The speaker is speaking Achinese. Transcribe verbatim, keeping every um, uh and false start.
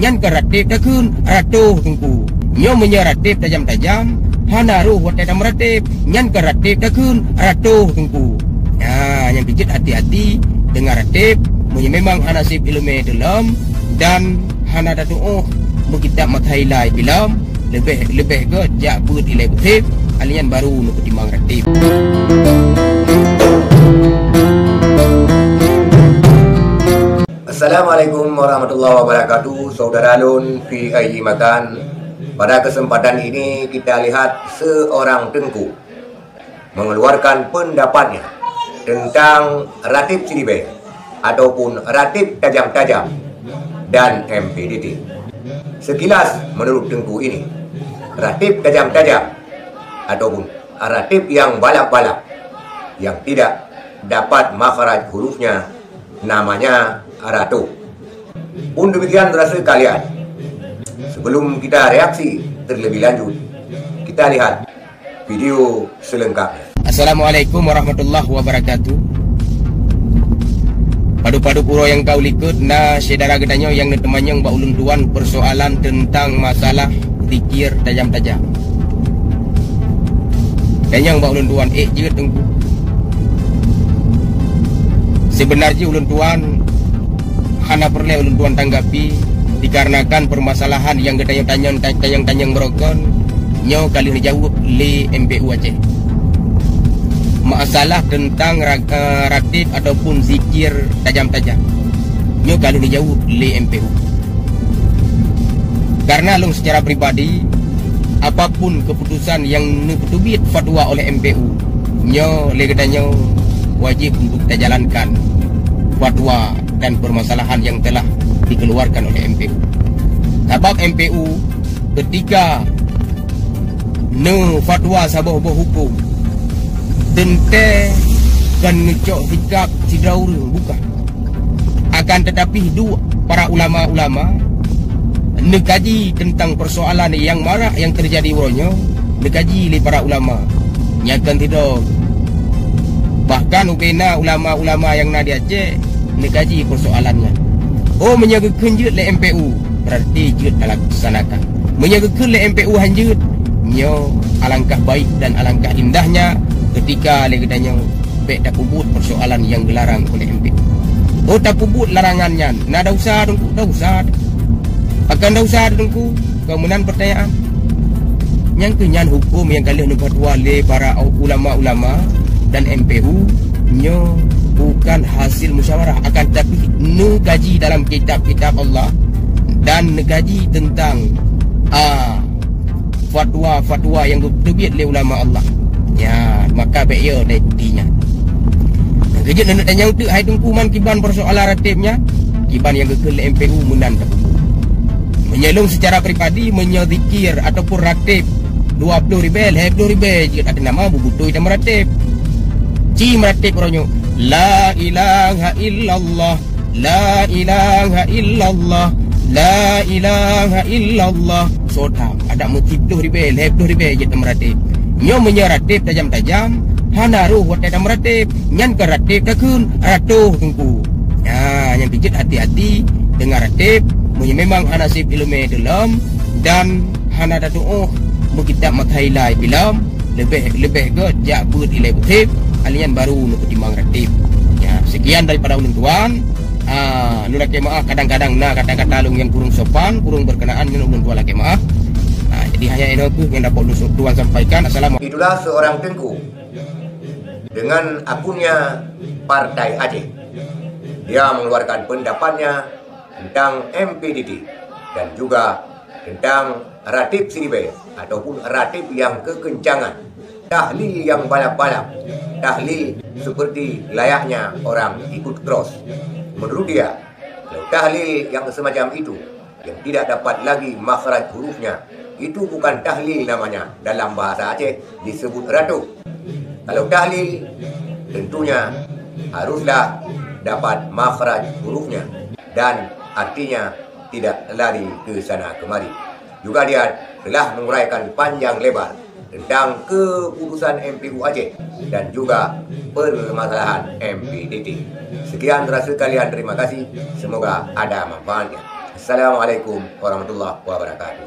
Nyan ka rateb takheun, ratoh Teungku. Nyoe meunyoe rateb tajam-tajam, hana roh watée tameuratéb. Nyan ka rateb takheun, ratoh Teungku. Nya, nyang keujeuet hati-hati deungon rateb, meunyoe memang hana sép iéleumé teulom dan hana tatuoh meukitab mata ilai bilom, leubeh, leubeh gét jak beuet ilée beuhet, alèh nyan baru neupeutimang rateb. Assalamualaikum warahmatullahi wabarakatuh, saudara lôn fi ayyi makan. Pada kesempatan ini kita lihat seorang teungku mengeluarkan pendapatnya tentang ratib siribèe ataupun ratib tajam-tajam dan M P D T. Sekilas menurut teungku ini, ratib tajam-tajam ataupun ratib yang balap-balap yang tidak dapat makhraj hurufnya namanya ratoh. Pun demikian saudara sekalian, sebelum kita reaksi terlebih lanjut, kita lihat video selengkapnya. Assalamualaikum warahmatullahi wabarakatuh. Padub-padub uroe nyang ka u likot, na syedara geutanyoe nyang neuteumanyong bak ulôn tuan persoalan teuntang masalah zikir tajam-tajam. Tanyong bak ulôn tuan, ék jeuet Teungku. Sibeuna jih ulôn tuan hana peureulée ulôn tuan tanggapi, dikarenakan permasalahan nyang geutanyoe tanyong, tanyong-tanyong beurokon nyoe ka lheueh neujaweueb lé M P U Aceh. Masalah teuntang ra-, eh, ratib ataupun zikir tajam-tajam nyoe ka lheueh neujaweueb lé M P U. Karena lôn secara pribadi, apapun keputusan nyang neupeuteubiet fatwa oleh M P U, nyoe lé geutanyoe wajéb untuk tajalankan fatwa dan permasalahan yang telah dikeluarkan oleh M P U. Sabab M P U ketika neufatwa saboh boh huköm, teuntée kon neucok sikab sidroe ureuëng, bukan. Akan tetapi, duek para ulama-ulama neukaji teuntang persoalan nyang marak nyang teujadi uroe nyoe, neukaji lé para ulama nyang kon sidroe. Bahkan ubena ulama-ulama nyang na di Aceh neukaji persoalan nyan. Oh, meunyoe geukheun jeuet lé M P U, berarti jeuet talaksanakan. Meunyoe geukheun lé M P U han jeuet, nyoe alangkah baik dan alangkah indahnya ketika lé geutanyoe bék tapeubuet persoalan nyang geularang oleh M P U. Oh, tapeubuet larangan nyan na desya Teungku? Desya. Pakon desya Teungku? Kon meunan peurtanyaan. Nyang keu nyan huköm nyang ka lheueh neufatwa lé para ulama-ulama dan M P U nyoe bukan hasil musyawarah, akan tetapi neukaji dalam kitab-kitab Allah dan neukaji teuntang, a, fatwa-fatwa nyang geuteubiet lé ulama Allah. Ya, maka bék yo taikuti nyan. Keujeuet neuneuk tanyong teuk hai Teungku, man kiban persoalan ratib nyan, kiban nyang geukheun lé M P U meunan tapeubuet. Meunyoe lôn secara pribadi, meunyoe zikir ataupun ratib dua ploh ribèe, lhèe ploh ribèe jeuet, até nama beubeutôi tameuratéb. Ci meuratéb uroe nyoe, la ilaha illallah, la ilaha illallah, la ilaha illallah. Soe that, adak meusiplôh ribèe, lhèe ploh ribèe jeuet tameuratéb. Nyoe meunyoe ratib tajam-tajam, hana roh watée tameuratéb. Nyan ka ratib takheun, ratoh Teungku. Nya, nyang keujeuet hati-hati deungon ratib, meunyoe memang hana sép iéleumé teulom dan hana tatuoh meukitab mata ilai bilom, leubeh, leubeh gét jak beuet ilée beuhet, alèh nyan baru neupeutimang ratib. Ya, sekian daripada ulôn tuan. Ah, lôn lakée meu'ah kadang-kadang na kata-kata lôn nyang kurang sopan, kurang berkenaan, nyan ulôn tuan lakée meu'ah. Ah, jadi hanya inoe kheueh nyang dapat ulôn tuan sampaikan. Assalamualaikum. Itulah seorang teungku dengan akunnya Partai Aceh. Dia mengeluarkan pendapatnya tentang M P D T dan juga tentang ratib siribèe ataupun ratib yang kekencangan, tahlil yang balap-balap, tahlil seperti layaknya orang ikut cross. Menurut dia, kalau tahlil yang semacam itu yang tidak dapat lagi makhraj hurufnya, itu bukan tahlil namanya, dalam bahasa Aceh disebut ratoh. Kalau tahlil, tentunya haruslah dapat makhraj hurufnya dan artinya tidak lari ke sana kemari. Juga dia telah menguraikan panjang lebar tentang keputusan M P U Aceh dan juga permasalahan M P D T. Sekian saudara sekalian, terima kasih. Semoga ada manfaatnya. Assalamualaikum warahmatullahi wabarakatuh.